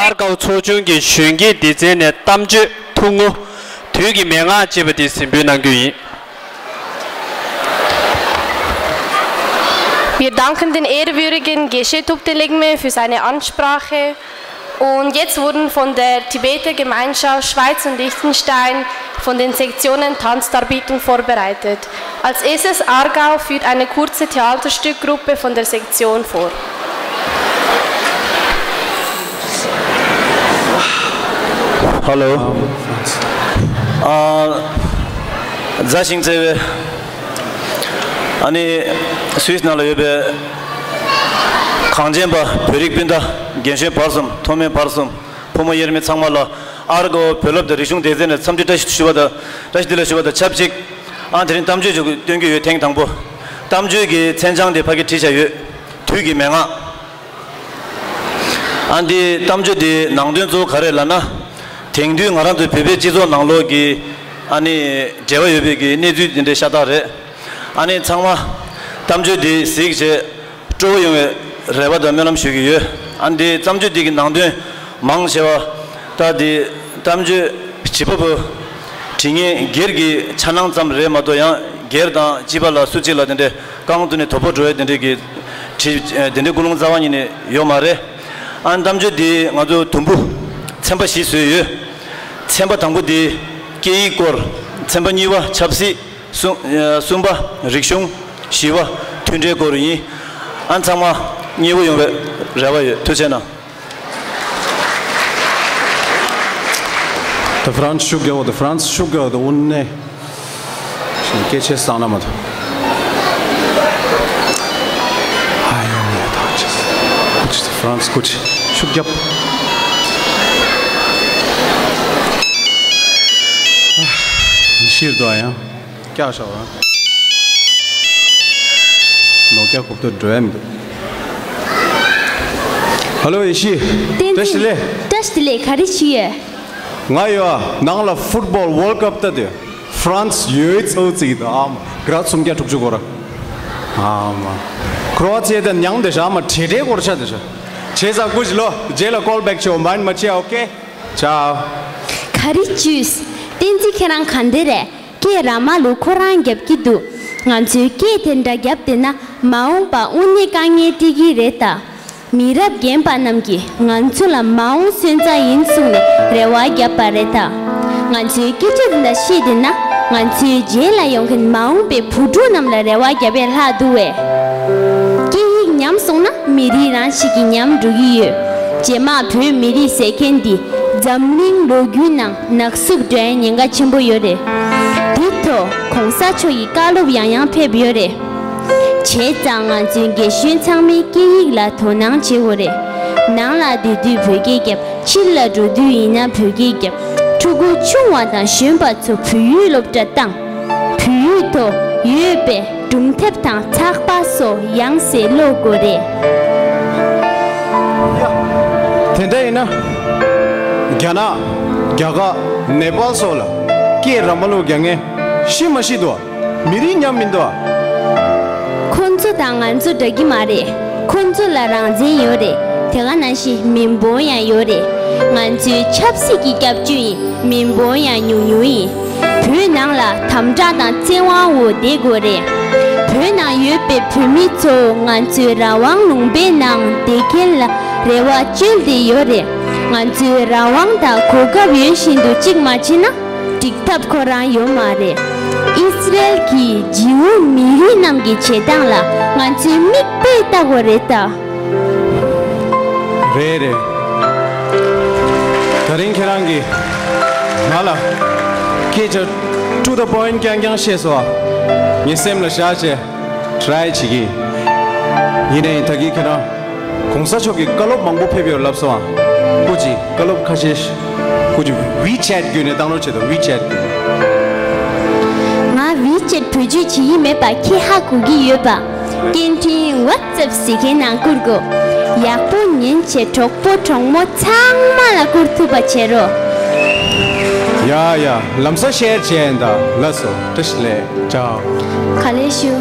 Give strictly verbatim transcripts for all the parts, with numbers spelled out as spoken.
ཨར་ཀའོ་ཚོགས་ཆུང་གི་གཞོན་སྐྱེས་སྡེ་ཚན་ནས་གཏམ་བརྗོད་ཐུང་ངུ། དུས་ཀྱི་མན་ངག་ཅེས་པ་དེ་གཟིགས་འབུལ་གནང་རྒྱུ་ཡིན། Wir danken den ehrwürdigen Geshe Thupten Lingme für seine Ansprache. Und jetzt wurden von der Tibeter Gemeinschaft Schweiz und Liechtenstein von den Sektionen Tanzdarbietungen vorbereitet. Als erstes Aargau führt eine kurze Theaterstückgruppe von der Sektion vor. Hello. ཨ། མཛའ་ཞིང་བརྩེ་བའི། ཨ་ནི་སུད་སི་ནང་ལ་ཡོད་པའི་གངས་ཅན་པ་བོད་རིགས་སྤུན་ཟླ། རྒན་གཞོན་བར་གསུམ། མཐོ་དམན་བར་གསུམ། ཕོ་མོ་དབྱེར་མེད་ཚང་མ་ལ་ཨར་ཀའོ་བོད་སློབ་དང་རིག་གཞུང་སྡེ་ཚན་ནས་འཚམས་འདྲི་བཀྲ་ཤིས་བདེ་ལེགས་ཞུ་བ་དང་། བཀྲ་ཤིས་བདེ་ལེགས་ཞུ་བ་དང་ཆབས་ཅིག་ཨ། དེ་རིང་གཏམ་བརྗོད་ཅིག་སྟོན་གྱི་ཡོད། ཐེངས་དང་པོ། གཏམ་བརྗོད་ཀྱི་མཚན་བྱང་དེ་ཕ་གིར་བྲིས་བཞག་ཡོད། དུས་ཀྱི་མན་ངག་ཨ་འདི་གཏམ་བརྗོད་འདི་ནང་དོན་གཙོ་བོ་ག་རེ་ལབ་ན། དེང་དུས་ང་རང་ཚོའི་བོད་པའི་སྤྱི་ཚོགས་ནང་ལོགས་ཀྱི་ཨ་ནི་འབྲེལ་བ་ཡོད་པའི་གི་གནས་ཚུལ་འདི་འདྲའི་ཤ་སྟག་རེད། ཨ་ནི་ཚང་མ་གཏམ་བརྗོད་འདི་གཟིགས་བྱས་སྤྲོ་བོ་ཡོང་བའི་རེ་བ་དང་སྨོན་ལམ་ཞུ་གི་ཡོད། ཨ་འདི་གཏམ་བརྗོད་འདི་གི་ནང་དོན་མང་ཆེ་བ་ད་འདི་གཏམ་བརྗོད་བྱིས་པ་པོ་བྲིས་མཁན་སྒེར་གྱི་འཆར་སྣང་ཙམ་རེད་མ་གཏོགས། ཡང་སྒེར་དང་སྤྱི་པ་ལ་སུ་གཅིག་ལ་དེ་འདྲའི་རྐང་དུ་ནས་དོ་ཕོག་འགྲོ་ཡ་དེ་འདྲའི་གི་བྲིས་དེ་འདྲའི་ཀུན་སློང་རྩ་བ་ཉིད་ནས་ཡོད་མ་རེད། ཨ་གཏམ་བརྗོད་འདི་ང་ཚོ་དུམ་བུ་ཚན་པ་བཞི་བཟོས་ཡོད། ཚན་པ་དང་པོ་འདི་སྐད་ཡིག་སྐོར། ཚན་པ་གཉིས་པ་ཆབ་སྲིད། གསུམ་གསུམ་པ་རིག་གཞུང་། བཞི་པ་མཐུན་སྒྲིལ་སྐོར་ཡིན། ཨ་ཚང་མ་མཉེས་པོ་ཡོང་བའི་རེ་བ་ཡོད། ཐུགས་རྗེ་གནང་། The France ཤུགས་རྒྱག་འོ། The France ཤུགས་རྒྱག་འོ། The one ནས་སྐད་ཆ་བསམ་ན་མ་ཐུབ། ཨ་ཡོང་ཡ་ད་ཅི། ཀུ་ཅི། The France ཀུ་ཅི་ཤུགས་རྒྱབ། ཤིར་དོ་ཡང་། སྐྱག་ཤོག་རང་། ནོ་ཀྱ་གུབ་ཏོ་འགྲོ་ཡ་མི་འདུག Hello ཡེ་ཤེས། བསྟན་འཛིན། བཀྲ་ཤིས་བདེ་ལེགས། བཀྲ་ཤིས་བདེ་ལེགས། ག་རེ་བྱེད་ཡོད། ང་ཡོད་ཨ། ནང་ལ་Football World Cup ལྟ་དུས་France ཡོད་ཚོ་ཚིག་དང་ཨ་མ་གྲ་སུམ་བརྒྱ་དྲུག་ཅུ་སྐོར། ཨ་མ་Croatia དང་མྱང་དེ་ཤ་ཨ་མ་བྲེ་བྲེ་སྐོར་ཆ་དེ་ཤ། བྱས་ཙང་སྐུ་མཁྱེན་ལོ། རྗེས་ལ་call back བྱེད། འོ་མ་མ་བྱེད། Okay. Ciao. ག་རེ་བྱེད་ཡོད། བསྟན་འཛིན། ཁྱེད་རང་ག་འདྲ་རེད། སྐད་ར་མ་ལུག་ཁོ་རང་རྒྱབ་ཀྱི་འདུག་ང་ཚོའི་སྐད་དེ་འདྲ་རྒྱབ་བསྡད་ན་མ་འོངས་པ་དངོས་གནས་དཀའ་ངལ་འཕྲད་ཀྱི་རེད་ད། མི་རབས་རྒན་པ་རྣམས་ཀྱིས་ང་ཚོ་ལ་མ་འོངས་སོན་རྩ་ཡིན་གསུངས་ནས་རེ་བ་བརྒྱབ་པ་རེད་ད། ང་ཚོའི་སྐད་ཆ་འདི་འདྲ་བཤད་བསྡད་ན་ང་ཚོའི་རྗེས་ལ་ཡོང་མཁན་མ་འོངས་པའི་བུ་ཕྲུག་རྣམས་ལ་རེ་བ་བརྒྱབ་པས་ལྷག་འདུག་བས། སྐད་ཡིག་ཉམས་སོང་ན་མི་རིགས་རང་ཞིག་གིས་ཉམས་འགྲོ་གི་ཡོད། རྗེས་མ་བོད་མི་རིགས་ཟེར་མཁན་འདི་འཛམ་གླིང་ལོ་རྒྱུས་ནང་ནག་བསུབ་འགྲོ་ཡ་ཉེན་ཁ་ཆེན་པོ་ཡོད་རེད། དེ་ཐོག་གོང་ས་མཆོག་གི་བཀའ་སློབ་ཡང་ཡང་ཕེབས་ཡོད་རེད། བྱས་ཙང་ང་ཚོའི་རྒན་གཞོན་ཚང་མས་སྐད་ཡིག་ལ་དོ་སྣང་བྱེད་དགོས་རེད། ནང་ལ་བསྡད་དུས་བོད་སྐད་རྒྱབ། ཕྱིར་ལ་འགྲོ་དུས་ཡིན་ན་བོད་སྐད་རྒྱབ། ཕྲུ་གུ་ཆུང་བ་དང་གཞོན་པ་ཚོ་བོད་ཡིག་སློབ་གྲྭ་བཏང་། བོད་ཡིག་ཐོག་ཡོད་པའི་སྒྲུང་དེབ་དང་ཚགས་པར་སོགས་ཡང་སེ་ཀློག་དགོས་རེད། དེ་འདྲ་ཡིན་ན། རྒྱ་ནག་རྒྱ་གར། ནེ་པཱལ་སོགས་ལ་སྐད་ར་མ་ལུག་རྒྱག་མཁན་ཤི་མ་ཤི་འདུག་མི་རིགས་ཉམས་མི་འདུག་ཁོ་ཚོ་དང་ང་ཚོ་འདྲ་གི་མ་རེད། ཁོ་ཚོ་ལ་རང་བཙན་ཡོད་རེད། དེ་ག་ནང་བཞིན་མི་འབོར་ཡང་ཡོད་རེད། ང་ཚོའི་ཆབ་སྲིད་ཀྱི་སྐྱབས་བཅོལ་ཡིན། མི་འབོར་ཡང་ཉུང་ཉུང་ཡིན། བོད་ནང་ལ་དམ་དྲག་དང་བཙན་དབང་འོག་བསྡད་དགོས་རེད། བོད་ནང་ཡོད་པའི་བོད་མི་ཚོ་ང་ཚོའི་རང་དབང་ལུང་པའི་ནང་བསྡད་མཁན་ལ་རེ་བ་བཅོལ་བསྡད་ཡོད་རེད། ང་ཚོའི་རང་དབང་དང་གོ་སྐབས་ཡོད་བཞིན་དུ་གཅིག་མ་བྱེད་ན། འགྲིག་ཐབས་ཁོ་རང་ཡོད་མ་རེད། ཨི་སི་རེལ་གྱིས་ཇིའུ་མི་རིགས་རྣམས་ཀྱི་བྱེད་སྟངས་ལ་ང་ཚོས་མིག་དཔེ་ལྟ་དགོས་རེད་ད། རེད་རེད། ད་རིང་ཁྱེད་རང་གིས་ང་ལ་སྐད་ཆ་to the point རྐྱང་རྐྱང་བཤད་སོང་ཨ། ངའི་སེམས་ལ་བཞག་བྱས་try བྱེད་ཀྱི་ཡིན། ཡིན་ནའི་ད་གིན་ཁྱེད་རང་གོང་ས་མཆོག་གི་བཀའ་སློབ་མང་པོ་ཕེབས་ཡོད་ལབ་སོང་ཨ། སྐུ་མཁྱེན་བཀའ་སློབ་ཁ་ཤས་སྐུ་མཁྱེན་WeChat བརྒྱུད་ནས་བཏང་རོགས་བྱེད་དང་། WeChat བརྒྱུད་ནས། ང་WeChat བེད་སྤྱོད་བྱེད་ཀྱི་མེད་པ་ཁྱེད་ཧ་གོ་གི་ཡོད་པ། སྐད་འཕྲིན་WhatsApp ཟེར་མཁན་ནང་བསྐུར་དགོས། ཡག་པོ་ཉན་བྱས་གྲོགས་པོ་གྲོགས་མོ་ཚང་མ་ལ་བསྐུར་ཐུབ་པ་བྱེད་རོགས། ཡ་ཡ། ལམ་སང་ཤེར་བྱས་ཡིན་ད། ལགས་སོ། བཀྲ་ཤིས་བདེ་ལེགས། ཅའོ། ག་ལེར་ཞུ།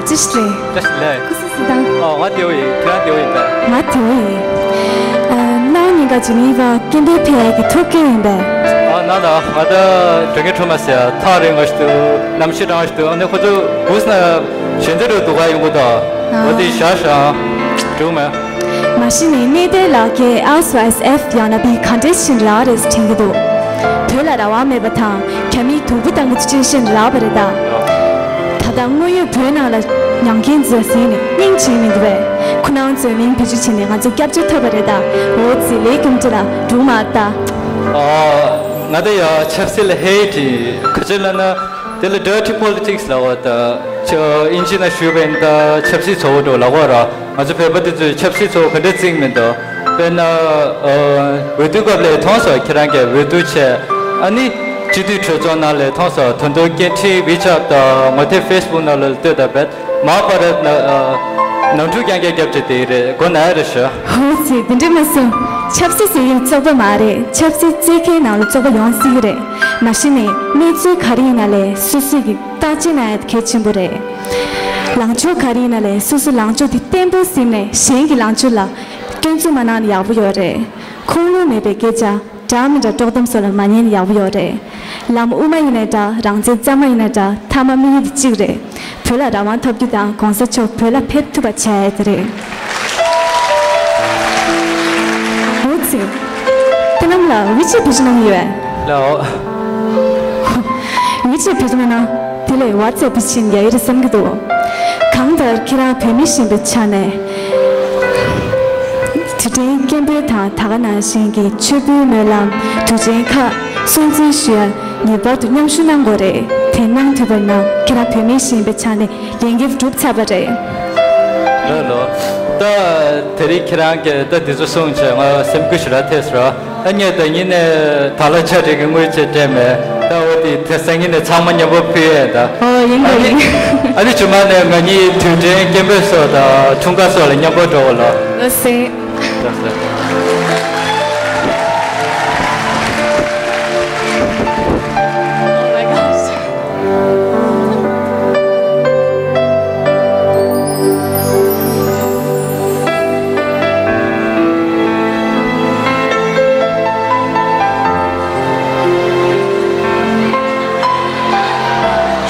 ཅི་ཞིག་ལས། ཅི་ཞིག་ལས། ཁུ་སིམ་སི་དང་། ཨ། ང་དེ་བོ་ཡིན། ཁྱེད་རང་དེ་བོ་ཡིན་པས། ང་དེ་བོ་ཡིན། ཨ། ནང་ཉིན་ག་ཇི་ནི་ཝ་སྐད་འབོད་ཕེ་ཡ་གི་ཐུགས་སྐྱོན་ཡིན་པས། ཨ། ན་ན། ང་ད་དྲན་གི་ཁྲོ་མ་ཟེར་ཐག་རིང་བ་ཞིག་འདུག་ལམ་ཤི་རང་ཞིག་འདུག་ཨ་ནི་ཁོ་ཚོ་བུས་ན་གཞན་དེ་རུ་འདུག་ག་ཡོང་གི་འདུག་འོ་དེ་ཤ་ཤ་འགྲོ་མེད། མ་གཞི་ནས་གནས་བརྟན་ལགས་ཀྱིས་ཨའོ་སི་ཨའི་ཨེས་ཨེཕ་ཡང་ན་བི་ག་འདྲས་ཤིག་རག་རེད་དྲན་གྱི་འདུག་བོད་ལ་རང་དབང་མེད་པ་དང་རྒྱ་མིས་སྡུག་པོ་བཏང་གི་འདུག་ཅེས་ཤིག་རག་པ་རེད་ད། ད་ལྟ་དངོས་ཡོད་བོད་ནང་ལ་མྱང་མཁན་ཚོས་ཟིན་ནས་སྙིང་རྗེ་མི་འདུག་པས། ཁོ་རང་ཚོའི་མིང་བེད་སྤྱོད་བྱས་ནས་ང་ཚོ་སྐྱབས་བཅོལ་ཐོབ་པ་རེད་ད། འོ་ཙི་ལས་ཀུན་ཏི་ལ་འགྲུག་མ་ད། ཨ། ང་ད་ཡ་ཆབ་སྲིད་ལ་ཧེ་ཊི་ག་ཅི་ལབ་ན། དེ་ལ་dirty politics ལབ་པ་ད། ཨིན་ཇི་ནང་ཞུས་པ་ཡིན་ད་ཆབ་སྲིད་ཚོགས་པ་འགྲོ་ལབ་པ་ར། ང་ཚོ་བོད་པ་དེ་ཚོས་ཆབ་སྲིད་ཚོགས་པ་ག་འདྲས་བརྩི་གི་མིན་འདུག་དཔེར་ན། ཨ། འོས་བསྡུ་སྐབས་ལ་མཐོང་སོང་། ཁྱེད་རང་གིས་འོས་བསྡུ་བྱས། ཨ་ནི་སྤྱི་འཐུས་གྲོས་ཚོགས་ནང་ལ་མཐོང་སོང་། ད་དུང་སྐད་འཕྲིན་ཝི་ཆེ་ཊི་དང་ངོ་དེབ་ཕེ་སི་བུག་ནང་ལ་ལྟོས་ད་བས། མ་པ་ར་ན། ཨ། ནང་འཁྲུག་རྐྱང་རྐྱང་རྒྱབ་བྱས་དེ་རེད། གོ་ན་ཡ་རེད་ཤག་འོ་ཙི། དེ་འདྲ་མ་སོང་། ཆབ་སྲིད་ཟེར་ཡུལ་བཙོག་པ་མ་རེད། ཆབ་སྲིད་བརྩི་མཁན་ནང་ལ་བཙོག་པ་ཡོང་སྲིད་ཀྱི་རེད། མ་གཞི་ནས་གནས་ཚུལ་ག་རེ་ཡིན་ན་ལས་སོ་སོས་ཀྱི་བརྟག་དཔྱད་གནང་ཡ་གལ་ཆེན་པོ་རེད། ལངས་ཕྱོགས་ག་རེ་ཡིན་ན་ལས་སོ་སོའི་ལངས་ཕྱོགས་དེ་བརྟན་པོ་ཟིན་ནས་གཞན་གྱི་ལངས་ཕྱོགས་ལ་སྐྱོན་འཛུགས་མ་གནང་ན་ཡག་པོ་ཡོད་རེད། ཁུངས་ལུང་མེད་པའི་སྐད་ཆ། འདྲ་མི་འདྲ་དཀྲོག་གཏམ་སོགས་ལ་མ་ཉན་ན་ཡག་པོ་ཡོད་རེད། ལམ་དབུ་མ་ཡིན་ན་འདྲ། རང་བཙན་རྩ་མ་ཡིན་ན་འདྲ། མཐའ་མ་དམིགས་ཡུལ་དེ་གཅིག་རེད། བོད་ལ་རང་དབང་ཐོབ་རྒྱུ་དང་གོང་ས་མཆོག་བོད་ལ་ཕེབས་ཐུབ་པ་བྱ་ཡ་དེ་རེད། འོ་ཙི། དེ་ནམ་ལ་ཝི་ཆེ་བེད་སྤྱོད་གནང་གི་ཡོད། ལའོ། ཝི་ཆེ་བེད་སྤྱོད་གནང་ན། དེ་ལས་ཝ་ཙེབ་བེད་སྤྱོད་ཡག་ཡོད་རེད་བསམ་གྱི་འདུག་གང་ལྟར་ཁྱེད་རང་བོད་མི་ཞིག་ཡིན་པའི་ཆ་ནས། དུས་དྲན་སྐད་འབོད་དང་ད་ག་ནང་བཞིན་གྱི་མཆོད་འབུལ་སྨོན་ལམ། དུས་ཆེན་ཁག་སྲུང་བརྩི་ཞུ་ཡ་ངེས་པར་དུ་མཉམ་ཞུགས་གནང་དགོས་རེད། དེ་གནང་ཐུབ་པ་ཡིན་ན་ཁྱེད་རང་བོད་མི་ཞིག་ཡིན་པའི་ཆ་ནས་ལས་འགན་སྒྲུབ་ཚར་བ་རེད། ལོ་ལོ། ད་དེ་རིང་ཁྱེད་རང་གིས་ད་འདི་ཚོ་གསུངས་བྱས་ང་སེམས་འགུལ་ཞེ་དྲག་ཐེབས་སོང་། ཨ་ནི་ད་ཉིན་ནས་ད་ལོ་ཆ་འགྲིག་གི་དངུལ་ཆེ་སྤྲད་མེད། ད་འོ་དེ་དེ་སང་ཉིན་ནས་ཚང་མ་མཉམ་པོ་ཕུལ་ཡས་ད། ཨོ་ཡིན་ཨ་ནི་ཡིན། ཨ་ནི་ཇུ་མ་ནས་ང་གཉིས་དུས་དྲན་སྐད་འབོད་སོགས་དང་འཁྲུངས་སྐར་སོགས་ལ་མཉམ་པོ་འགྲོ་བ་ལ། ལོ་སེ། ལོ་སེ།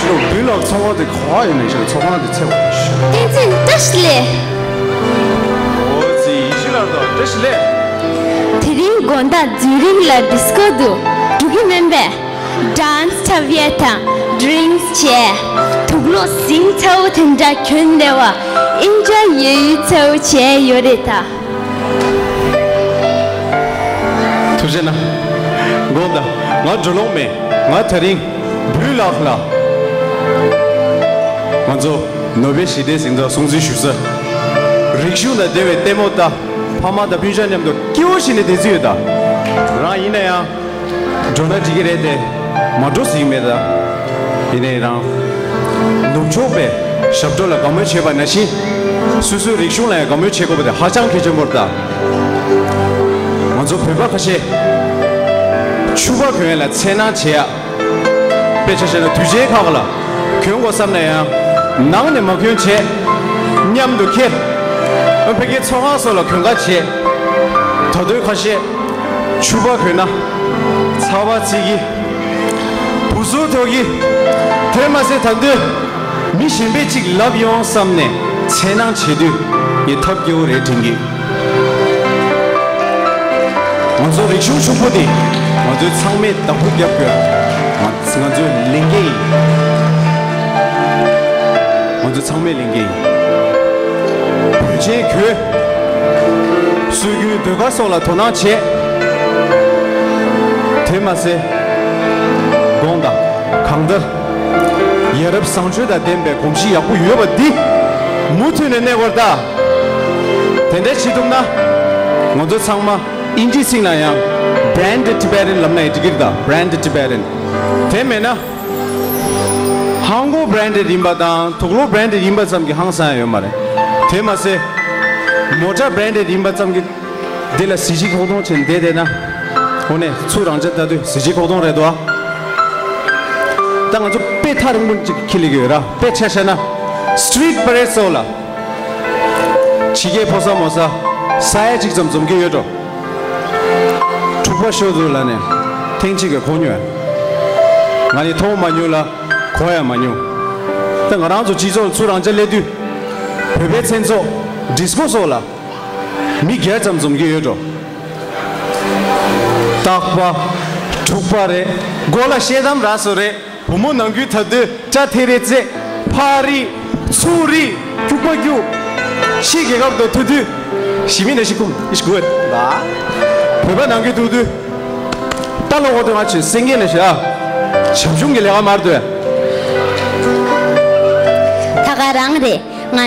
ཤོག་བུ་ལགས་ཚོང་ཁང་དེ་ག་པར་ཡོད་ནས་ཤོག་ཚོང་ཁང་དེ་ཚེ་བ་ཤོག་བསྟན་འཛིན་བཀྲ་ཤིས་བདེ་ལེགས། འོ་ཙི་ཡིན་ཤི་ལར་དང་བཀྲ་ཤིས་བདེ་ལེགས། དེ་རིང་དགོང་དག་རྫུན་རིང་ལ་ཌིས་ཀོ་འདུག་འགྲོ་གི་མིན་པས། ཌན་སི་འཁྲབ་ཡས་དང་ཌི་རིང་སི་བྱས། དུག་ལོག་ཟིང་ཚ་བོ་དེ་འདྲ་གྱོན་བསྡད་པ་ཨིན་ཇོའི་ཡོད་ཡུལ་ཚ་བོ་བྱས་ཡོད་རེད་ད། ཐུགས་རྗེ་གནང་། དགོངས་དག་ང་འགྲོ་ལོང་མེད། ང་དེ་རིང་བུ་ལགས་ལ་ང་ཚོ་ནོ་བེལ་ཞི་བདེའི་གཟེངས་རྟགས་སྲུང་བརྩི་ཞུ་ས། རིག་གཞུང་དང་འབྲེལ་བའི་ལྟད་མོ་ལྟ། ཕ་མ་དང་སྤུན་ཆ་མཉམ་དུ་སྐྱིད་པོ་བྱས་ནས་བསྡད་རྩིས་ཡོད་ད། རང་ཡིན་ན་ཡང་། འགྲོ་ན་འགྲིག་གི་རེད་དེ། མ་འགྲོ་ཟེར་གྱི་མེད་ད། ཡིན་ནའི་རང་། ནུབ་ཕྱོགས་པའི་ཞབས་བྲོ་ལ་དགའ་མོས་བྱེད་པ་ནང་བཞིན། སོ་སོའི་རིག་གཞུང་ལ་ཡང་དགའ་མོས་བྱེད་དགོས་པ་དེ་ཧ་ཅང་གལ་ཆེན་པོ་རེད་ད། ང་ཚོ་བོད་པ་ཁ་ཤས། ཕྱུ་པ་གྱོན་ཡ་ལ་འཚེར་སྣང་བྱེད་ཡ། དཔེ་ཆ་བཞག་ན་དུས་ཆེན་ཁག་ལ་གྱོན་དགོས་བསམ་ན་ཡང་ནང་ནས་མ་གྱོན་བྱས། མཉམ་དུ་འཁྱེར། ཨ་ཕ་གིའི་ཚོང་ཁང་སོགས་ལ་གྱོན་ག་བྱས། ད་དུང་ཁ་ཤས་ཕྱུ་པ་གྱོན་ན་ཚ་བ་ཚིག་གི་བུ་སུ་ཐོག་གི་དེ་མ་ཟད་ད་དུང་མི་གཞན་པས་ཅིག་ལབ་ཡོང་བསམ་ནས་འཚེར་སྣང་བྱེད་དུས་ངས་ཐབས་སྐྱོ་བོ་རེད་དྲན་གི། ང་ཚོ་རིག་གཞུང་ཕྱུག་པོ་འདི་ང་ཚོས་ཚང་མས་བདག་པོ་རྒྱབ་དགོས། ང་ང་ཚོའི་ལས་འགན་ཡིན། ང་ཚོ་ཚང་མའི་ལས་འགན་ཡིན། བོད་ཆེན་གྱོད། སྲོལ་རྒྱུན་ཟློས་གར་སོགས་ལ་དོ་སྣང་བྱེད། དེ་མ་ཟད། དགོངས་དག་གང་ལྟར། ཡ་རབས་བཟང་སྤྱོད་དང་ལྡན་པའི་གོམས་གཤིས་ཡག་པོ་ཡོད་པ་འདི་མུ་མཐུད་ནས་གནས་དགོས་རེད་ད། དེ་འདྲ་བྱེད་ཐུབ་ན། ང་ཚོ་ཚང་མ་ཨིན་ཇིའི་ཚིག་ནང་ཡང་Brand Tibetan ལབ་ན་ཡང་འགྲིག་གི་རེད་ད། Brand Tibetan། དེ་མེད་ན། ཧང་གོ་branded ཡིན་པ་དང་དུག་ལོག་branded ཡིན་པ་ཙམ་གྱིས་ཧང་སང་ཡ་ཡོད་མ་རེད། དེ་མ་ཟད། མོ་ཊ་branded ཡིན་པ་ཙམ་གྱིས། འདི་ལ་གཟི་བརྗིད་ཁོག་སྟོང་བྱས་ནས་བསྡད་བསྡད་ན། འོ་ནས་ཚུར་རང་ཅག་ལྟ་དུས་གཟི་བརྗིད་ཁོག་སྟོང་རེད་དོ། ད་ང་ཚོ་དཔེ་ཐག་རིང་པོ་ཅིག་འཁྱེར་སླེབས་ཀྱི་ཡོད་ར། དཔེ་ཆ་བཞག་ན། སི་ཊི་རིཊ་པ་རེཌ་སོགས་ལ། ཕྱི་རྒྱལ་ཕོ་གསར་མོ་གསར་ས་ཡ་གཅིག་ཙམ་འཛོམས་ཀྱི་ཡོད་འགྲོ། འཁྲུག་པ་ཤོར་འདུག་ལབ་ནས་ཐེངས་གཅིག་གི་གོ་མྱོང་། ང་ནི་མཐོང་མ་མྱོང་ལ་གོ་ཡང་མ་མྱོང་། ད་ང་རང་ཚོ་སྤྱི་ཚོགས་ཚུར་རང་ཅག་སླེབས་དུས། བོད་པའི་མཚན་ཚོགས་ཌི་སི་ཀོ་སོགས་ལ་མི་བརྒྱ་ཙམ་འཛོམས་ཀྱི་ཡོད་འགྲོ། སྟག་པ། འཁྲུག་པ་རེད། མགོ་ལ་ཤེལ་དམ་ར་སོ་རེད། བུ་མོ་ནང་ཁུལ་ཐབས་འདོད་སྐྲ་ཐེ་རེ་རྩེ། ཕ་རི། ཚུ་རི། སྐྱུག་པ་སྐྱུག་ཕྱི་རྒྱལ་ཁབ་ཏུ་ཐུག་དུས། ཞི་མི་ནས་ཤི་ཀུམ་ཨིཤ་གུད་ལ། བོད་པ་ནང་ཁུལ་ཐུག་དུས། ད་ལོ་གོ་དུས་ང་ཆོས་སེང་གེ་ལ་ཤ། བྱབ་ཆུང་གི་ལས་ཀ་མར་དུ། ད་ག་རང་རེད།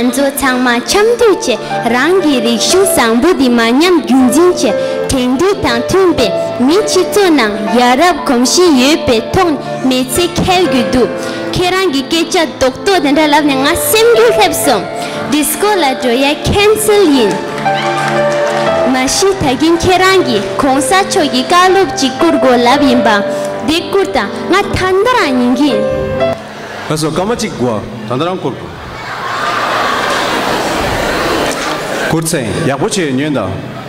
ང་ཚོ་ཚང་མ་འཆམ་མཐུན་བྱས་རང་གི་རིག་གཞུང་བཟང་པོ་འདི་མ་ཉམས་རྒྱུན་འཛིན་བྱས་དེང་དུས་དང་མཐུན་པའི་མི་སྤྱི་ཚོགས་ནང་ཡ་རབས་གོམས་གཤིས་ཡོད་པའི་ཐོག་མི་ཚེ་འཁྱལ་དགོས་འདུག་ཁྱེད་རང་གི་སྐད་ཆ་རྡོག་རྡོག་དེ་འདྲ་ལབ་ནས་ང་སེམས་འགུལ་སླེབས་སོང་། ཌི་སི་ཀོ་ལ་འགྲོ་ཡ་ཁེན་སལ་ཡིན། མ་གཞི་ད་གིན་ཁྱེད་རང་གིས་གོང་ས་མཆོག་གི་བཀའ་སློབ་ཅིག་བསྐུར་དགོས་ལབ་ཡིན་པ། འདི་བསྐུར་དང་ང་ད་ལྟ་རང་ཉན་གྱི་ཡིན། ལགས་སོ། སྐར་མ་གཅིག་འགོར། ད་ལྟ་རང་བསྐུར། བསྐུར་ཚེ་ཡག་པོ་བྱས་ཉོན་དང་།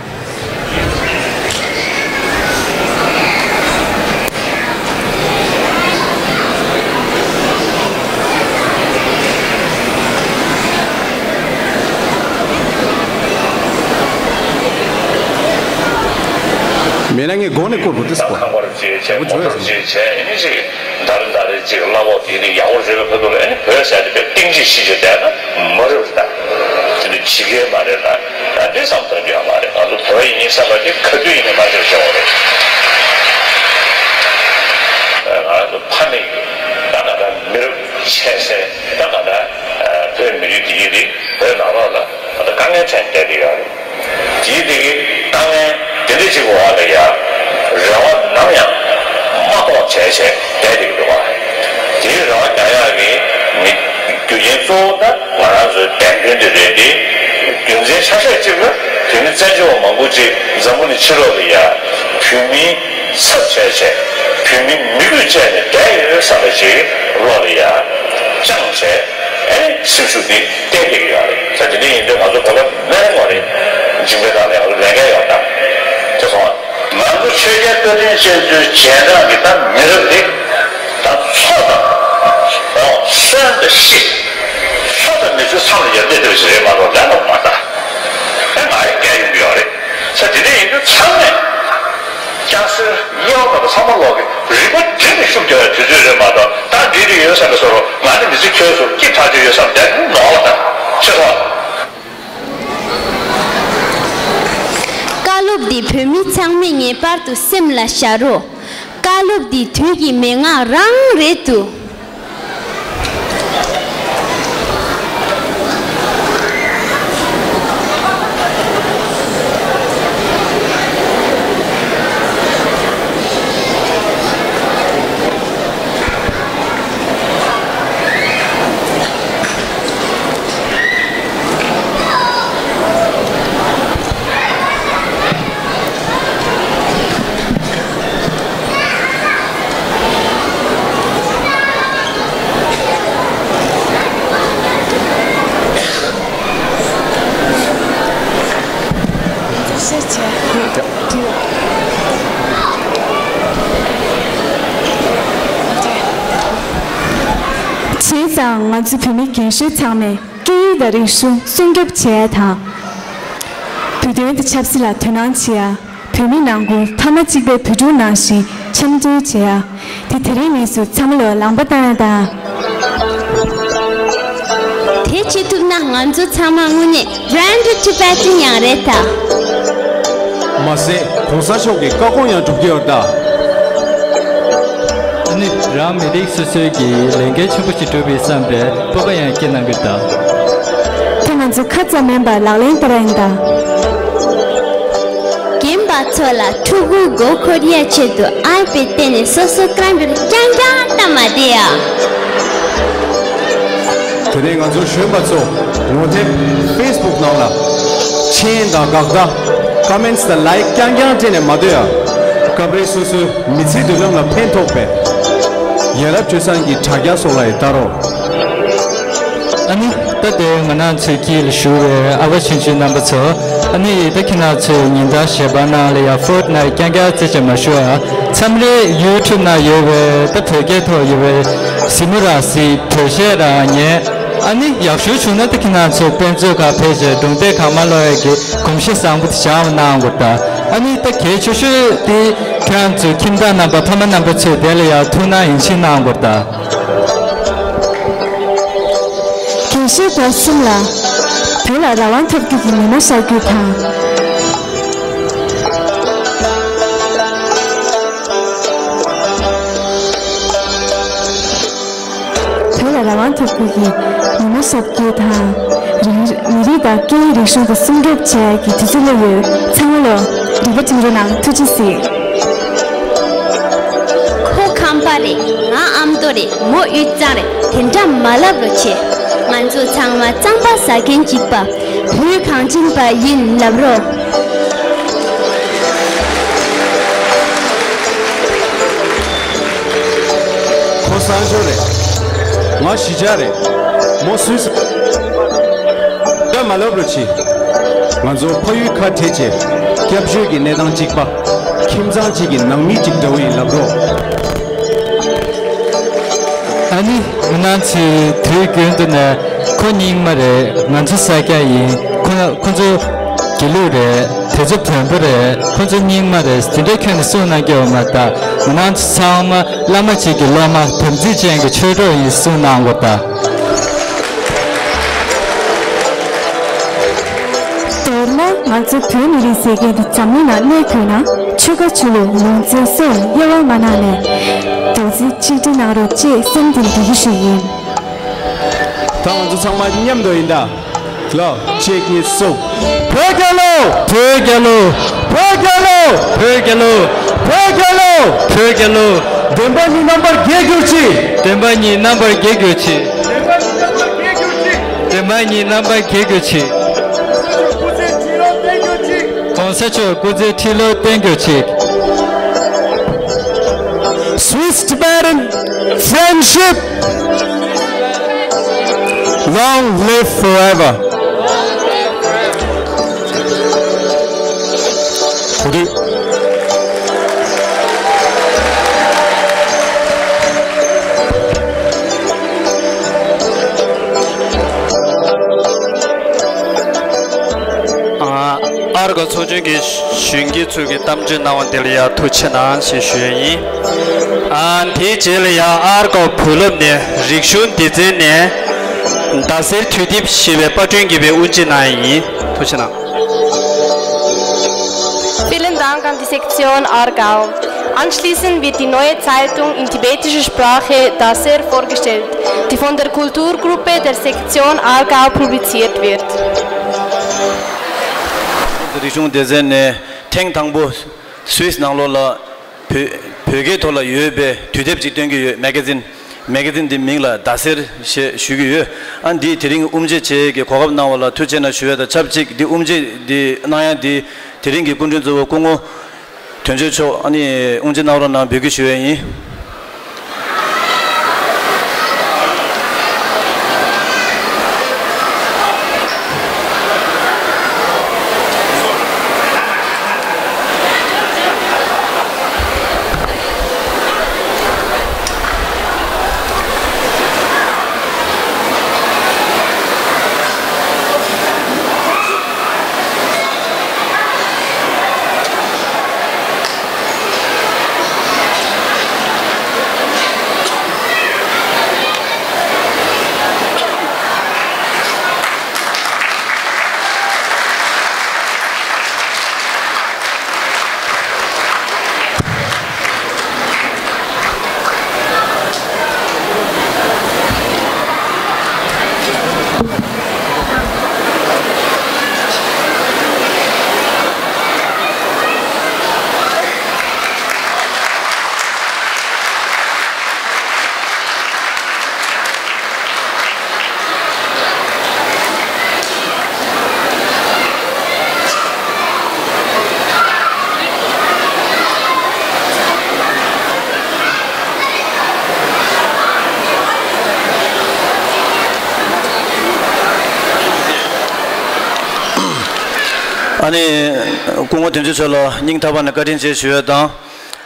མེད་ན་ངས་སྒོ་ནས་བསྐུར་དགོས་ཏེ་སྐོར། ཁང་པར་བྱས་བྱས་མོ་ཊར་བྱས་བྱས་ཨེ་ནི་ཅིག་ད་རེས་ད་རེས་ཅིག་གླ་ཕོགས་དེ་ནི་ཡག་པོ་རེད་པས་ཕ་གི་ལ་ཨེ་ནི་བོད་ཟེར་དེ་བས་གཏིང་ཅིག་ཤི་ཅིག་བསྡད་ན་མ་རེད་པ་ད། དེ་འདྲ་བྱེད་མཁན་མ་རེད་ལ། ད་འདི་བསམ་བཏང་རྒྱུ་ཡང་མ་རེད། ང་ཚོ་བོད་ཡིན་ནི་བསམ་པ་དེ་ག་དུས་ཡིན་ནི་མ་ཤེས་བྱུང་བ་རེད། ང་ཚོ་ཕ་མེས་ཀྱི་ད་ང་ད་མི་རབས་ཆད་སའི་ད་ང་ད་བོད་མི་རིགས་དེ་ཡིན་དེ་བོད་ནང་ལོགས་ལ་ང་ད་དཀའ་ངལ་འཕྲད་བསྡད་ཀྱི་ཡོད་རེད། དེའི་དེ་གི་ལྟ་ངན་དེ་འདྲ་ཅིག་འོག་ལ་ཡ་རེ་བ་ནམ་ཡང་མ་གཏོང་བྱས་བྱས་བསྡད་བསྡད་ཀྱི་འདུག་བ། དེའི་རེ་བ་རྒྱག་ཡག་གི་མི་རྒྱུ་རྐྱེན་གཙོ་བོ་ད་ང་རང་ཚོའི་བདེན་དོན་དེ་རེད་དེ། རྒྱུ་མཚན་ཆ་ཤས་གཅིག་ལ་དེ་ནི་བཙན་བྱོལ་བ་མང་པོ་ཅིག་འཛམ་བུ་གླིང་ཕྱི་ལོགས་ལ་ཡ་བོད་མིའི་ཚབ་བྱས་བྱས་བོད་མིའི་མི་རྒྱུད་བཅས་ནས་བསྡད་ཡོད་བསམ་པ་ཅིག་བློ་ལ་ཡ་བཅངས་བྱས། ཨེ་ནི་སེམས་ཤུགས་འདི་བསྟན་བསྡད་ཀྱི་ཡོད་རེད། ད་དེ་འདྲ་ཡིན་དུས་ང་ཚོ་བོད་པ་མེད་ངོ་རེད། འཇིགས་པའི་ཐང་ལ་ཡང་ལས་འགན་ཡོད་ད། དེ་སོང་ང་ཚོ་ཆོས་རྒྱལ་བསྟན་འཛིན་ཆེན་པོའི་རྗེས་འབྲང་གི་ད་མི་རབས་འདི་ད་འཚོ་དང་། ཨོ་གསོན་དང་ཤི། འཚོ་དང་མི་ཚེ་མཚམས་ལ་ཡར་བསྡད་བསྡད་པ་ཞིག་རེད་མ་གཏོགས་ལས་སླ་པོ་མ་རེད་ད། ཨེ་མ་ཡི་འགན་ཡོང་གི་ཡོད་རེད། ས་དེ་འདྲ་ཡིན་དུས་ཚང་མས། སྐྱག་སེར་དབྱེ་བ་མེད་པར་ཚང་མ་ཀློག་གི་རིག་པ་འགྲིམ་ནས་ཤུགས་རྒྱག་ཡ་དུས་ཚོད་རེད་མ་གཏོགས་ད་འདི་འདྲ་ཡོད་བསམ་པའི་བཟོ་འདྲ་ང་ནི་མི་ཚེ་འཁྱོལ་སོང་སྐྱིད་ཐག་ཆོད་ཡོད་བསམ་བསྡད་མི་ནོར་བ་དང་ཤེས་སོང་། བཀའ་སློབ་འདི་བོད་མི་ཚང་མས་ངེས་པར་དུ་སེམས་ལ་བཞག་རོགས། བཀའ་སློབ་འདི་དུས་ཀྱི་མན་ངག་རང་རེད་འདུག་བྱས་ཙང་ང་ཚོ་བོད་མི་རྒན་གཞོན་ཚང་མས་སྐད་ཡིག་དང་རིག་གཞུང་སྲུང་སྐྱོབ་བྱེད་ཡ་དང་། བོད་དོན་དང་ཆབ་སྲིད་ལ་དོ་སྣང་བྱེད་ཡ། བོད་མི་ནང་ཁུལ་ཕ་མ་གཅིག་པའི་བུ་ཕྲུག་ནང་བཞིན་འཆམ་མཐུན་བྱེད་ཡ། དེ་དེ་རིང་ནས་བཟུང་ཚང་མ་ལོ་ལངས་པ་བཏང་ཡ་དང་། དེ་བྱེད་ཐུབ་ན་ང་ཚོ་ཚང་མ་དངོས་གནས་Branded Tibetan ཡང་རེད་ད། མ་ཟད་གོང་ས་མཆོག་གི་བཀའ་དགོངས་ཡང་སྒྲུབ་ཀྱི་ཡོད་ད། ཨ་ནི་རང་མི་རིགས་སོ་སོའི་གི་ལས་འགན་ཆེན་པོ་ཞིག་སྒྲུབ་པའི་བསམ་པའི་སྤོབས་པ་ཡང་སྐྱེ་གནང་གི་ད། དེ་ང་ཚོ་ཁ་ཙམ་མིན་པར་ལག་ལེན་བསྟར་ཡིན་ད། རྒན་པ་ཚོ་ལ་ཕྲུ་གུ་མགོ་འཁོར་ཡ་ཆེད་དུ་iPad སྟེར་ནས་སོ་སོ་རྐང་པར་རྐྱང་རྐྱང་བལྟ་མ་བསྡད་ཨ། དེ་ནས་ང་ཚོ་གཞོན་པ་ཚོ་ངོ་དེབ་Facebook ནང་ལ་མཆན་དང་དགག་སྒྲ་comments དང་like རྐྱང་རྐྱང་སྤྲད་ནས་མ་སྡོད་ཨ། སྐབས་རེ་སོ་སོའི་མི་ཚེའི་མདུན་ལམ་ལ་ཕན་ཐོགས་པའི་ཡ་རབས་སྤྱོད་བཟང་གི་དྲ་རྒྱ་སོགས་ལ་ཡང་བལྟ་རོགས། ཨ་ནི་ད་དེ་ང་རང་ཚོའི་དཀྱིལ་ལ་བཞུགས་པའི་ཨ་བ་ཆུང་ཆུང་རྣམ་པ་ཚོ། ཨ་ནི་ད་ཁྱེད་རང་ཚོའི་ཉིན་ལྟར་ཞལ་པར་ནང་ལ་ཡང་ཕོར་ནང་རྐྱང་རྐྱང་རྩེ་ཆེ་མ་ཞུ་ཨ། མཚམས་རེ་ཡུ་ཊུབ་ནང་ཡོད་པའི་ད་བོད་སྐད་ཐོག་ཡོད་པའི་གཟིགས་མོ་ར་གཟིགས། བོད་གཞས་ར་ཉན། ཨ་ནི་ཡག་ཤོས་བྱུང་ན་ད་ཁྱེད་རང་ཚོ་དཔེ་མཛོད་ཁང་ཕེབས་བྱས་སྒྲུང་དེབ་གང་མང་ཀློག་ཡས་ཀྱི་གོམས་གཤིས་བཟང་པོ་དེ་བཞག་པ་གནང་དགོས་ད། ཨ་ནི་ད་གལ་ཆེ་ཤོས་དེ་ཁྱེད་རང་ཚོའི་ཁྱིམ་བདག་རྣམ་པ་ཕ་མ་རྣམ་པ་ཚོས་དེ་ལ་ཡང་ཐུགས་སྣང་ཡིད་ཆེས་གནང་དགོས་ད། དགེ་བཤེས་རྒྱ་གསུམ་ལགས། བོད་ལ་རང་དབང་ཐོབ་རྒྱུ་གི་ཉི་མ་ཤར་རྒྱུ་དང་། བོད་ལ་རང་དབང་ཐོབ་རྒྱུ་གི་ཉི་མ་ཤར་རྒྱུ་དང་། རིག་མི་རིགས་དང་སྐད་ཡིག་རིག་གཞུང་དེ་སྲུང་སྐྱོབ་བྱེད་ཡག་གི་དུས་ཚོད་སླེབས་ཡོད། ཚང་མ་ལོ་རིག་པ་བསྒྲིམས་རོགས་གནང་། ཐུགས་རྗེ་གཟིགས། ཁོ་ཁམས་པ་རེད། ང་ཨ་མདོ་རེད། མོ་དབུས་གཙང་རེད། དེ་འདྲ་མ་ལབ་རོགས་བྱེད། ང་ཚོ་ཚང་མ་གཙང་པ་ཟ་མཁན་གཅིག་པ། བོད་གངས་ཅན་པ་ཡིན་ལབ་རོགས། ཁོ་སང་ཞོགས་རེད། ང་གཞིས་ཆགས་རེད། མོ་སུད་སི། འདྲ་མ་ལབ་རོགས་བྱེད། ང་ཚོ་ཕ་ཡུལ་ཁ་བྲལ་བྱས། སྐྱབས་བཅོལ་གྱི་གནས་སྟངས་གཅིག་པ། ཁྱིམ་ཚང་གཅིག་གི་ནང་མི་གཅིག་འདྲ་བོ་ཡིན་ལབ་རོགས། ཨ་ནི་ང་རང་ཚོའི་དུས་རྒྱུན་དུ་ནས་ཁོ་རྙིང་མ་རེད། ང་ཚོ་ས་སྐྱ་ཡིན། ཁོ་ཁོ་ཚོ་དགེ་ལུགས་རེད། དེ་ཚོ་བོན་པོ་རེད། ཁོ་ཚོ་རྙིང་མ་རེད། དེ་འདྲའི་ཁྱོན་ནས་གསུངས་གནང་རྒྱུ་ཡོད་མ་རེད། ད་ང་རང་ཚོ་ཚང་མ་བླ་མ་གཅིག་གི་སློབ་མ། དམ་ཚིག་ཅན་གྱི་ཆོས་གྲོགས་ཡིན་གསུངས་གནང་དགོས་ད། མདོར་ན་ང་ཚོ་བོད་མི་རིགས་ཟེར་མཁན་འདི་འཛམ་གླིང་ནང་གནས་དགོས་ན། ཆོལ་ཁ་ཆོས་ལུགས་ལུང་ཚན་སོགས་ལ་དབྱེ་བ་མ་གནང་ནས་རྡོག་རྩ་གཅིག་སྒྲིལ་གནང་རོགས་ཅེས་སེམས་གཏིང་འདི་གི་ཞུ་ཡིན། ད་ང་ཚོ་ཚང་མ་མཉམ་དུ་ཡིན་ད། ལོ། གཅིག་གཉིས་གསུམ། བོད་རྒྱལ་ལོ། བོད་རྒྱལ་ལོ། བོད་རྒྱལ་ལོ། བོད་རྒྱལ་ལོ། བོད་རྒྱལ་ལོ། བདེན་པ་ཉིད་རྣམ་པར་རྒྱལ་གྱུར་ཅིག་བདེན་པ་ཉིད་རྣམ་པར་རྒྱལ་གྱུར་ཅིག་བདེན་པ་ཉིད་རྣམ་པར་རྒྱལ་གྱུར་ཅིག་གོང་ས་མཆོག་སྐུ་ཚེ་ཁྲི་ལོར་བརྟན་གྱུར་ཅིག Swiss Tibetan friendship long live forever. ཨར་ཀོ་ཚོགས་ཆུང་གི་གཞོན་སྐྱེས་ཚོ་གི་གཏམ་བརྗོད་གནང་བ་དེ་ལ་ཡང་ཐུགས་རྗེ་ཆེ་གནང་ཞེས་ཞུ་ཡ་ཡིན། ཨ་དེའི་རྗེས་ལ་ཡང་ཨར་ཀོ་བོད་སློབ་ནས་རིག་གཞུང་སྡེ་ཚན་ནས་ཟླ་ཟེར་དུས་དེབ་ཞེས་པའི་པར་སྐྲུན་གྱི་བའི་དབུ་འབྱེད་གནང་ཡ་ཡིན། ཐུགས་རྗེ་ཆེ་གནང་། Vielen Dank an die Sektion Aargau. Anschließend wird die neue Zeitung in tibetischer Sprache Daser vorgestellt, die von der Kulturgruppe der Sektion Aargau publiziert wird. རིག་གཞུང་སྡེ་ཚན་ནས་ཐེངས་དང་པོ་སུད་སི་ནང་ལོགས་ལ་བོད་བོད་སྐད་ཐོག་ལ་ཡོད་པའི་དུས་དེབ་ཅིག་སྟོན་གྱི་ཡོད། མེ་ག་ཛིན། མེ་ག་ཛིན་འདི་མིང་ལ་ཟླ་ཟེར་ཞེས་ཞུ་གི་ཡོད། ཨ་འདིའི་དེ་རིང་དབུ་འབྱེད་བྱེད་ཀྱི་གོ་སྐབས་གནང་བ་ལ་ཐུགས་རྗེ་ཆེ་གནང་ཞུ་ཡ་དང་ཆབས་ཅིག་འདི་དབུ་འབྱེད་འདི་གནང་ཡ་འདི་དེ་རིང་གི་སྐུ་མགྲོན་གཙོ་བོ་སྐུ་ངོ་དོན་གཅོད་མཆོག་ཨ་ནི་དབུ་འབྱེད་གནང་རོགས་གནང་འབོད་སྐུལ་ཞུ་ཡ་ཡིན། ཨ་ནི་སྐུ་ངོ་དོན་གཅོད་མཆོག་ལ་སྙིང་ཐག་པ་ནས་བཀའ་དྲིན་ཆེ་ཞུ་ཡ་དང་།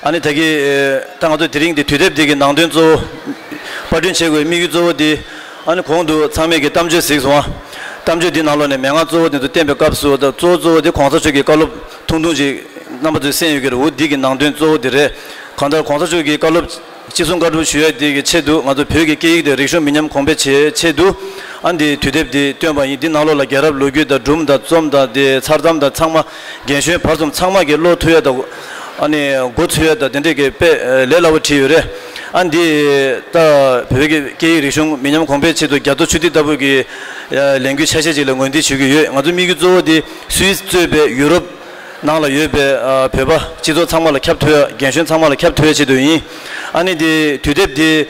ཨ་ནི་ད་གི་ད་ང་ཚོ་དེ་རིང་འདི་དུས་དེབ་འདི་གི་ནང་དོན་གཙོ་བོ་པར་སྐྲུན་བྱེད་དགོས་དམིགས་ཡུལ་གཙོ་བོ་འདི། ཨ་ནི་གོང་དུ་ཚང་མས་ཀྱི་གཏམ་བརྗོད་གཟིགས་སོང་ཨ། གཏམ་བརྗོད་འདི་ནང་ལོགས་ནས་མན་ངག་གཙོ་བོ་འདི་ཚོ་བསྟན་པའི་སྐབས་སུ་ད་གཙོ་བོ་གཙོ་བོ་འདི་གོང་ས་མཆོག་གི་བཀའ་སློབ་ཐུང་ཐུང་ཅིག་རྣམ་པ་ཚོས་གསན་ཡོད་ཀྱི་རེད། འོ་འདི་གི་ནང་དོན་གཙོ་བོ་འདི་རེད། གང་ལྟར་གོང་ས་མཆོག་གི་བཀའ་སློབ་ཅི་གསུང་བཀའ་སྒྲུབ་ཞུ་ཡ་དེ་གི་ཆེད་དུ་ང་ཚོ་བོད་ཀྱི་སྐད་ཡིག་དང་རིག་གཞུང་མི་ཉམས་གོང་འཕེལ་བྱེད་ཆེད་དུ་ཨ་འདི་དུས་དེབ་འདི་བཏོན་པ་ཡིན། འདི་ནང་ལོགས་ལ་རྒྱལ་རབས་ལོ་རྒྱུས་དང་སྒྲུང་དང་རྩོམ་དང་དེ་མཚར་གཏམ་དང་ཚང་མ་རྒན་གཞོན་བར་གསུམ་ཚང་མ་གི་བློ་ཐུབ་ཡ་དང་ཨ་ནི་མགོ་ཚོས་ཡ་དང་དེ་འདྲས་ཀྱི་དཔེ་ལས་སླ་བོ་བྲིས་ཡོད་རེད། ཨ་འདི་ད་བོད་ཀྱི་སྐད་ཡིག་རིག་གཞུང་མི་ཉམས་གོང་འཕེལ་ཆེད་དུ་རྒྱ་མཚོ་ཆུ་ཐིགས་ལྟ་བུ་གི་ལས་འགུལ་ཆ་ཤས་ཅིག་ལ་ངོས་འཛིན་ཞུ་གི་ཡོད། ང་ཚོ་དམིགས་ཡུལ་གཙོ་བོ་འདི་སུད་སི་གཙོས་པའི་ཡུ་རོབ་ནང་ལ་ཡོད་པའི་ཨ་བོད་པ་སྤྱི་ཚོགས་ཚང་མ་ལ་ཁྱབ་ཐུབ་ཡ། རྒན་གཞོན་ཚང་མ་ལ་ཁྱབ་ཐུབ་ཡ་ཆེད་དུ་ཡིན། ཨ་ནི་འདི་དུས་དེབ་འདི་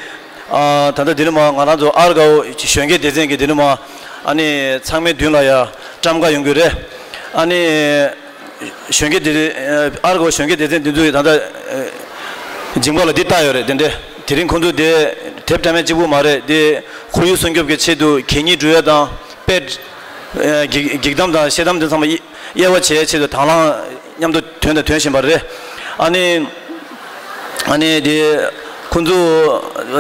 ཨ་ད་ལྟ་འདི་ནི་མ་ང་རང་ཚོ་ཨར་དགའ་བོ་གཞོན་སྐྱེས་སྡེ་ཚན་གྱི་འདི་ནི་མ་ཨ་ནི་ཚང་མའི་མདུན་ལ་ཡ་བཀྲམ་ག་ཡོང་གི་རེད། ཨ་ནི་གཞོན་སྐྱེས་སྡེ་ཨར་དགའ་བོ་གཞོན་སྐྱེས་སྡེ་ཚན་འདི་ཚོས་ད་ལྟ་མཇིང་པ་ལ་འདི་བཏགས་ཡོད་རེད། དེ་འདྲ་དེ་རིང་ཁོང་ཚོ་དེ་དེབ་བཀྲམ་ཡ་གཅིག་པུ་མ་རེད། དེ་ཁོར་ཡུག་སྲུང་སྐྱོབ་ཀྱི་ཆེད་དུ་གད་སྙིགས་འགྲོ་ཡ་དང་དཔེ་ཨ་འགྱིག་འགྱིག་དམ་དང་བཤད་དམ་དེ་ཚང་མ་དབྱེ་དབྱེ་བ་བྱེད་ཆེད་དུ་དང་བླངས་མཉམ་དུ་ཐོན་དང་ཐོན་བཞིན་པ་རེད། ཨ་ནི་ཨ་ནི་དེ་ཁོང་ཚོ་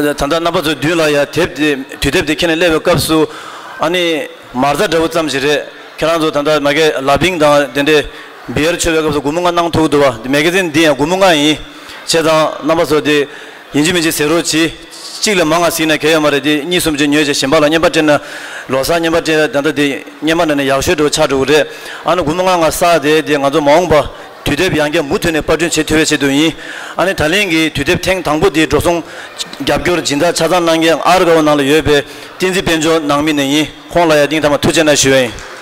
ད་ལྟ་རྣམ་པ་ཚོའི་མདུན་ལ་ཡ་དེབ་དེ་དུས་དེབ་དེ་ཁྱེར་ནས་སླེབས་པའི་སྐབས་སུ་ཨ་ནི་མ་རྩ་འདྲ་བོ་ཙམ་ཞིག་རེད། ཁྱེད་རང་ཚོ་ད་ལྟ་མ་གི་ལ་ཕིང་དང་དེ་འདྲའི་བི་ཡར་མཆོད་པའི་སྐབས་སུ་སྒོར་མོ་ལྔ་གནང་ཐུབ་འདུག་བ། དེ་མེ་ག་ཟིན་འདི་ཡང་སྒོར་མོ་ལྔ་ཡིན། བྱས་ཙང་རྣམ་པ་ཚོ་དེ་ཡིན་གཅིག་མིན་གཅིག་ཟེར་རོགས་གྱིས། གཅིག་ལས་མང་བ་གཟིགས་ན་གལ་ཡོད་མ་རེད། དེ་གཉིས་གསུམ་ཅིག་ཉོས་བྱས་གཞན་པ་ལ་རྔན་པ་སྤྲད་ན། ལོ་གསར་རྔན་པ་སྤྲད་ན་ད་ལྟ་དེ་རྔན་པ་ནང་ནས་ཡག་ཤོས་འདྲ་བོ་ཆགས་འགྲོ་གི་རེད། ཨ་ནི་སྒོར་མོ་ལྔ་ལྔ་བསགས་དེ་དེ་ང་ཚོ་མ་འོངས་པ་དུས་དེབ་ཡང་བསྐྱར་མུ་མཐུད་ནས་པར་སྐྲུན་བྱེད་ཐུབ་པའི་ཆེད་དུ་ཡིན། ཨ་ནི་ད་ལན་གྱི་དུས་དེབ་ཐེངས་དང་པོ་དེའི་འགྲོ་སོང་རྒྱབ་སྐྱོར་སྦྱིན་བདག་ཆ་ཚང་གནང་མཁན་ཨར་དགའ་བོ་ནང་ལ་ཡོད་པའི་བསྟན་འཛིན་དཔལ་འབྱོར་ནང་མི་ནས་ཡིན། ཁོང་ལ་ཡང་སྙིང་ཐག་པ་ཐུགས་རྗེ་གནང་ཞུ་ཡ་ཡིན།